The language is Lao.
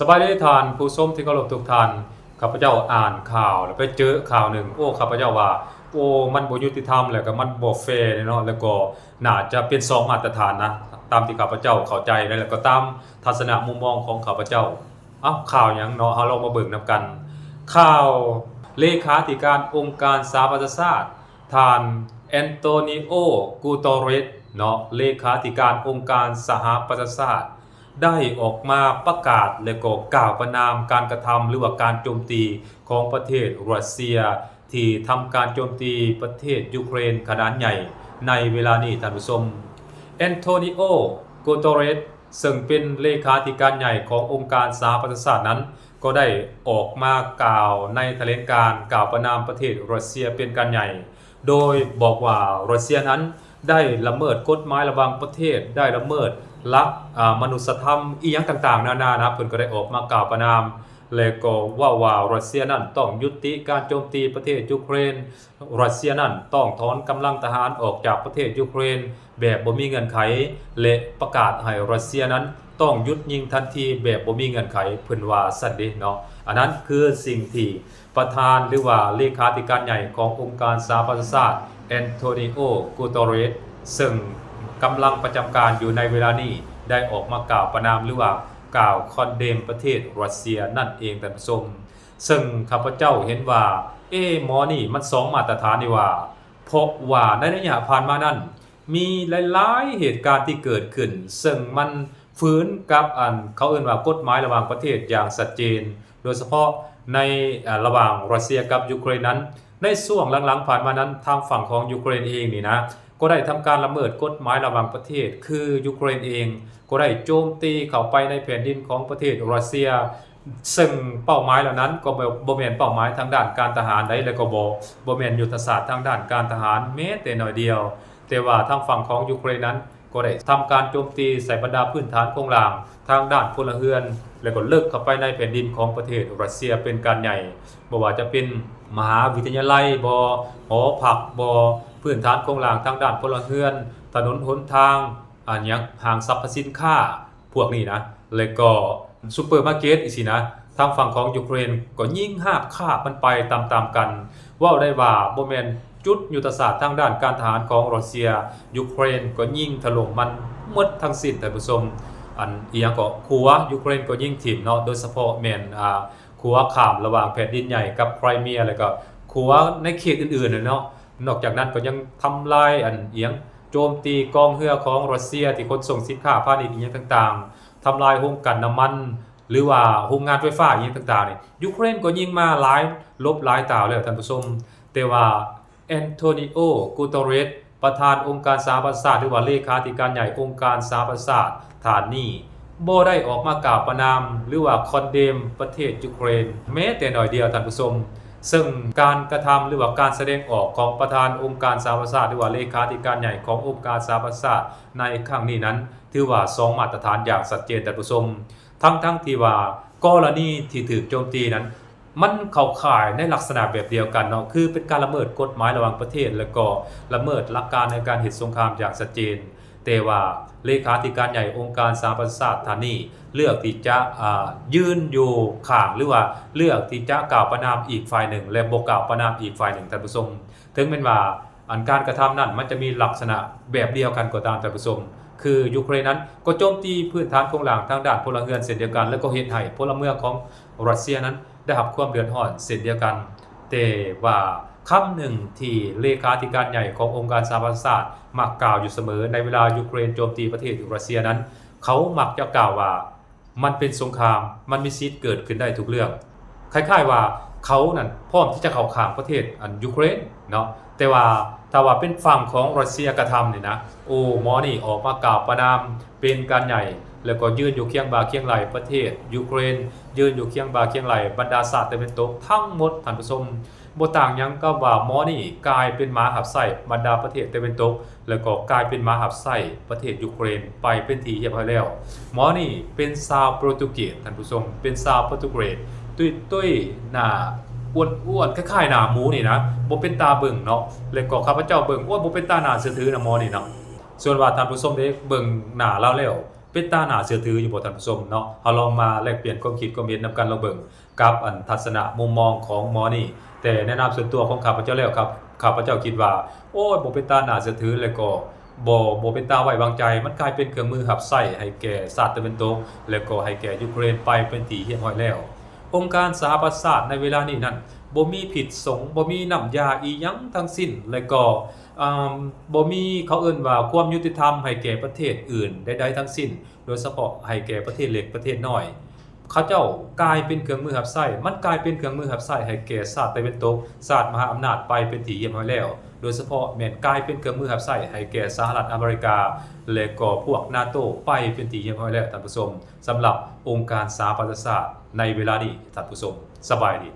ສະບາຍດີທ່ານຜູ້ຊົມທີ່ເຄົາລົບທຸກທ່ານ. ຂ້າພະເຈົ້າອ່ານຂ່າວ ແລ້ວໄປເຈີຂ່າວໜຶ່ງ. ໂອ້ ຂ້າພະເຈົ້າວ່າ ໂອ້ ມັນບໍ່ຍຸຕິທຳ ແລ້ວກໍມັນບໍ່ແຟເນາະ ແລ້ວກໍໜ້າຈະເປັນສອງມາດຕະຖານນະ ຕາມທີ່ຂ້າພະເຈົ້າເຂົ້າໃຈ ແລ້ວກໍຕາມທັດສະນະມຸມມອງຂອງຂ້າພະເຈົ້າ. ເອົ້າ ຂ່າວຫຍັງເນາະ? ເຮົາລອງມາເບິ່ງນຳກັນ. ຂ່າວ ເລຂາທິການອົງການສະຫະປະຊາຊາດ ທ່ານ ແອນໂຕນີໂອ ກູເຕເຣສ ເນາະ ເລຂາທິການອົງການສະຫະປະຊາຊາດ ໄດ້ອອກມາປະກາດ ແລະ ກໍກ່າວປະນາມການກະທຳ ຫຼືວ່າການໂຈມຕີຂອງປະເທດຣັດເຊຍ ທີ່ທຳການໂຈມຕີປະເທດຢູເຄຣນຂະໜາດໃຫຍ່ໃນເວລານີ້, ທ່ານຜູ້ຊົມ. ແອນໂທນີໂອ ກູເຕເຣສ ເຊິ່ງເປັນເລຂາທິການໃຫຍ່ຂອງອົງການສະຫະປະຊາຊາດນັ້ນ ກໍໄດ້ອອກມາກ່າວໃນຖະແຫຼງການກ່າວປະນາມປະເທດຣັດເຊຍເປັນການໃຫຍ່ ໂດຍບອກວ່າຣັດເຊຍນັ້ນໄດ້ລະເມີດກົດໝາຍລະຫວ່າງປະເທດ, ໄດ້ລະເມີດຫຼັກ ອາ ມະນຸດສະທຳອີ່ຫຍັງຕ່າງໆນານານະ. ເພິ່ນກໍໄດ້ອອກມາກ່າວປະນາມ ແລະ ກໍເວົ້າວ່າຣັດເຊຍນັ້ນຕ້ອງຍຸຕິການໂຈມຕີປະເທດຢູເຄຣນ, ຣັດເຊຍນັ້ນຕ້ອງຖອນກຳລັງທະຫານອອກຈາກປະເທດຢູເຄຣນແບບບໍ່ມີເງື່ອນໄຂ ແລະ ປະກາດໃຫ້ຣັດເຊຍນັ້ນຕ້ອງຢຸດຍິງທັນທີແບບບໍ່ມີເງື່ອນໄຂ, ເພິ່ນວ່າຊັ້ນເດເນາະ. ອັນນັ້ນຄືສິ່ງທີ່ ປະທານ ຫຼືວ່າເລຂາທິການໃຫຍ່ຂອງອົງການສະຫະປະຊາຊາດ ແອນໂທນີໂອ ກູເຕເຣສ ເຊິ່ງກຳລັງປະຈຳການຢູ່ໃນເວລານີ້ ໄດ້ອອກມາກ່າວປະນາມ ຫຼືວ່າກ່າວຄອນເດມປະເທດຣັດເຊຍນັ້ນເອງ, ທ່ານຜູ້ຊົມ. ເຊິ່ງຂ້າພະເຈົ້າເຫັນວ່າ ເອ ໝໍນີ້ມັນສອງມາດຕະຖານນີ້ຫວ່າ, ເພາະວ່າໃນໄລຍະຜ່ານມານັ້ນ ມີຫຼາຍໆເຫດການທີ່ເກີດຂຶ້ນ ເຊິ່ງມັນຝືນກັບອັນເຂົາເອີ້ນວ່າກົດໝາຍລະຫວ່າງປະເທດຢ່າງຊັດເຈນ, ໂດຍສະເພາະໃນ ອາ ລະຫວ່າງຣັດເຊຍກັບຢູເຄຣນນັ້ນ. ໃນຊ່ວງຫຼັງໆຜ່ານມານັ້ນ ທາງຝັ່ງຂອງຢູເຄຣນເອງນີ້ນະ ກໍໄດ້ທຳການລະເມີດກົດໝາຍລະຫວ່າງປະເທດ, ຄືຢູເຄຣນເອງກໍໄດ້ໂຈມຕີເຂົ້າໄປໃນແຜ່ນດິນຂອງປະເທດຣັດເຊຍ, ເຊິ່ງເປົ້າໝາຍເຫຼົ່ານັ້ນກໍບໍ່ ບໍ່ແມ່ນເປົ້າໝາຍທາງດ້ານການທະຫານໃດ ແລະ ກໍບໍ່ ບໍ່ແມ່ນຍຸດທະສາດທາງດ້ານການທະຫານແມ້ແຕ່ໜ້ອຍດຽວ. ແຕ່ວ່າທາງຝັ່ງຂອງຢູເຄຣນນັ້ນ ກໍໄດ້ທຳການໂຈມຕີໃສ່ບັນດາພື້ນຖານໂຄງລ່າງທາງດ້ານພົນລະເຮືອນ ແລະ ກໍເລິກເຂົ້າໄປໃນແຜ່ນດິນຂອງປະເທດຣັດເຊຍເປັນການໃຫຍ່, ບໍ່ວ່າຈະເປັນມະຫາວິທະຍາໄລບໍ, ຫໍພັກບໍ, ພື້ນຖານໂຄງລ່າງທາງດ້ານພົນລະເຮືອນ, ຖະໜົນຫົນທາງ, ອັນຫຍັງ ຫ້າງສັບພະສິນຄ້າ ພວກນີ້ນະ ແລະ ກໍຊຸບເປີມາເກັດ ອີ່ຊີ້ນະ, ທາງຝັ່ງຂອງຢູເຄຣນກໍຍິງຮາບຄາບມັນໄປຕາມໆກັນ. ເວົ້າໄດ້ວ່າບໍ່ແມ່ນຈຸດຍຸດທະສາດທາງດ້ານການທະຫານຂອງຣັດເຊຍ, ຢູເຄຣນກໍຍິງຖະຫຼົ່ມມັນໝົດທັງສິ້ນ, ທ່ານຜູ້ຊົມ. ອັນ ອີ່ຫຍັງເກາະ ຂົວຢູເຄຣນກໍຍິງຖິ້ມເນາະ, ໂດຍສະເພາະແມ່ນ ອາ ຂົວຂ້າມລະຫວ່າງແຜ່ນດິນໃຫຍ່ກັບໄຄຣເມຍ ແລະ ກໍຂົວໃນເຂດອື່ນໆເນາະ. ນອກຈາກນັ້ນກໍຍັງທຳລາຍ ອັນ ອີ່ຫຍັງ ໂຈມຕີກອງເຮືອຂອງຣັດເຊຍທີ່ຂົນສົ່ງສິນຄ້າພານິດອີ່ຫຍັງຕ່າງໆ, ທຳລາຍໂຮງກັ່ນນ້ຳມັນ ຫຼືວ່າໂຮງງານໄຟຟ້າອີ່ຫຍັງຕ່າງໆນີ້ ຢູເຄຣນກໍຍິງມາຫຼາຍລົບຫຼາຍຕາວແລ້ວ, ທ່ານຜູ້ຊົມ. ແຕ່ວ່າ ແອນໂທນີໂອ ກູເຕເຣສ ປະທານອົງການສະຫະປະຊາຊາດ ຫຼືວ່າເລຂາທິການໃຫຍ່ອົງການສະຫະປະຊາຊາດທ່ານນີ້ ບໍ່ໄດ້ອອກມາກ່າວປະນາມ ຫຼືວ່າຄອນເດມປະເທດຢູເຄຣນແມ້ແຕ່ໜ້ອຍດຽວ, ທ່ານຜູ້ຊົມ. ເຊິ່ງການກະທຳ ຫຼືວ່າການສະແດງອອກຂອງປະທານອົງການສະຫະປະຊາຊາດ ຫຼືວ່າເລຂາທິການໃຫຍ່ຂອງອົງການສະຫະປະຊາຊາດໃນຄັ້ງນີ້ນັ້ນ ຖືວ່າສອງມາດຕະຖານຢ່າງຊັດເຈນ, ທ່ານຜູ້ຊົມ. ທັງໆທີ່ວ່າກໍລະນີທີ່ຖືກໂຈມຕີນັ້ນ ມັນເຂົ້າຂ່າຍໃນລັກສະນະແບບດຽວກັນເນາະ, ຄືເປັນການລະເມີດກົດໝາຍລະຫວ່າງປະເທດ ແລະ ກໍລະເມີດຫຼັກການໃນການເຮັດສົງຄາມຢ່າງຊັດເຈນ. ແຕ່ວ່າເລຂາທິການໃຫຍ່ອົງການສະຫະປະຊາຊາດທ່ານນີ້ ເລືອກທີ່ຈະ ອາ ຢືນຢູ່ຂ້າງ ຫຼືວ່າເລືອກທີ່ຈະກ່າວປະນາມອີກຝ່າຍໜຶ່ງ ແລະ ບໍ່ກ່າວປະນາມອີກຝ່າຍໜຶ່ງ, ທ່ານຜູ້ຊົມ. ເຖິງແມ່ນວ່າ ອັນການກະທຳນັ້ນມັນຈະມີລັກສະນະແບບດຽວກັນກໍຕາມ, ທ່ານຜູ້ຊົມ, ຄືຢູເຄຣນນັ້ນກໍໂຈມຕີພື້ນຖານໂຄງລ່າງທາງດ້ານພົນລະເຮືອນເຊັ່ນດຽວກັນ ແລະ ກໍເຮັດໃຫ້ພົນລະເມືອງຂອງຣັດເຊຍນັ້ນໄດ້ຮັບຄວາມເດືອດຮ້ອນເຊັ່ນດຽວກັນ. ແຕ່ວ່າຄຳໜຶ່ງທີ່ເລຂາທິການໃຫຍ່ຂອງອົງການສະຫະປະຊາຊາດມັກກ່າວຢູ່ສະເໝີ ໃນເວລາຢູເຄຣນໂຈມຕີປະເທດຣັດເຊຍນັ້ນ ເຂົາມັກຈະກ່າວວ່າ ມັນເປັນສົງຄາມ, ມັນມີສິດເກີດຂຶ້ນໄດ້ທຸກເລື່ອງ. ຄ້າຍໆວ່າເຂົານັ້ນພ້ອມທີ່ຈະເຂົ້າຂ້າງປະເທດ ອັນ ຢູເຄຣນເນາະ. ແຕ່ວ່າຖ້າວ່າເປັນຝັ່ງຂອງຣັດເຊຍກະທຳນີ້ນະ, ໂອ້ ໝໍນີ້ອອກມາກ່າວປະນາມເປັນການໃຫຍ່ ແລ້ວກໍຢືນຢູ່ຄຽງບ່າຄຽງໄຫຼ່ປະເທດຢູເຄຣນ, ຢືນຢູ່ຄຽງບ່າຄຽງໄຫຼ່ບັນດາຊາດຕາເວັນຕົກທັງໝົດ, ທ່ານຜູ້ຊົມ. ບໍ່ຕ່າງຫຍັງກັບວ່າໝໍນີ້ກາຍເປັນໝາຮັບໃຊ້ບັນດາປະເທດຕາເວັນຕົກ ແລ້ວກໍກາຍເປັນໝາຮັບໃຊ້ປະເທດຢູເຄຣນໄປເປັນທີ່ຮຽບຮ້ອຍແລ້ວ. ໝໍນີ້ເປັນຊາວໂປຣຕຸເກດ, ທ່ານຜູ້ຊົມ, ເປັນຊາວໂປຣຕຸເກດ, ຕຸ້ຍໆ ໜ້າອ້ວນໆ ຄ້າຍໆໜ້າໝູນີ້ນະ, ບໍ່ເປັນຕາເບິ່ງເນາະ. ແລ້ວກໍຂ້າພະເຈົ້າເບິ່ງ, ໂອ້ຍ ບໍ່ເປັນຕາໜ້າເຊື່ອຖືນະ ໝໍນີ້ເນາະ. ສ່ວນວ່າທ່ານຜູ້ຊົມເດ້ເບິ່ງໜ້າລາວແລ້ວ ເປັນຕາໜ້າເຊື່ອຖືຢູ່ບໍ່ທ່ານຜູ້ຊົມເນາະ? ເຮົາລອງມາແລກປ່ຽນຄວາມຄິດຄວາມເຫັນນຳກັນລອງເບິ່ງ ກັບອັນທັດສະນະມຸມມອງຂອງໝໍນີ້. ແຕ່ໃນນາມສ່ວນຕົວຂອງຂ້າພະເຈົ້າແລ້ວ ຂ້າ ຂ້າພະເຈົ້າຄິດວ່າ ໂອ້ຍ ບໍ່ເປັນຕາໜ້າເຊື່ອຖື ແລະກໍບໍ່ ບໍ່ເປັນຕາໄວ້ວາງໃຈ. ມັນກາຍເປັນເຄື່ອງມືຮັບໃຊ້ໃຫ້ແກ່ຊາດຕາເວັນຕົກ ແລະກໍໃຫ້ແກ່ຢູເຄຣນໄປເປັນທີ່ຮຽບຮ້ອຍແລ້ວ. ອົງການສະຫະປະຊາຊາດໃນເວລານີ້ນັ້ນ ບໍ່ມີພິດສົງ ບໍ່ມີນ້ຳຢາອີ່ຫຍັງທັງສິ້ນ ແລະກໍ ອາ ບໍ່ມີ ເຂົາເອີ້ນວ່າຄວາມຍຸຕິທຳໃຫ້ແກ່ປະເທດອື່ນໃດໆທັງສິ້ນ ໂດຍສະເພາະໃຫ້ແກ່ປະເທດເລັກປະເທດນ້ອຍ. ເຂົາເຈົ້າກາຍເປັນເຄື່ອງມືຮັບໃຊ້ ມັນກາຍເປັນເຄື່ອງມືຮັບໃຊ້ໃຫ້ແກ່ຊາດຕາເວັນຕົກ ຊາດມະຫາອຳນາດໄປເປັນທີ່ຮຽບຮ້ອຍແລ້ວ ໂດຍສະເພາະແມ່ນກາຍເປັນເຄື່ອງມືຮັບໃຊ້ໃຫ້ແກ່ສະຫະລັດອາເມລິກາ ແລະກໍພວກນາໂຕໄປເປັນທີ່ຮຽບຮ້ອຍແລ້ວທ່ານຜູ້ຊົມ. ສຳລັບອົງການສະຫະປະຊາຊາດໃນເວລານີ້ທ່ານຜູ້ຊົມ. ສະບາຍດີ.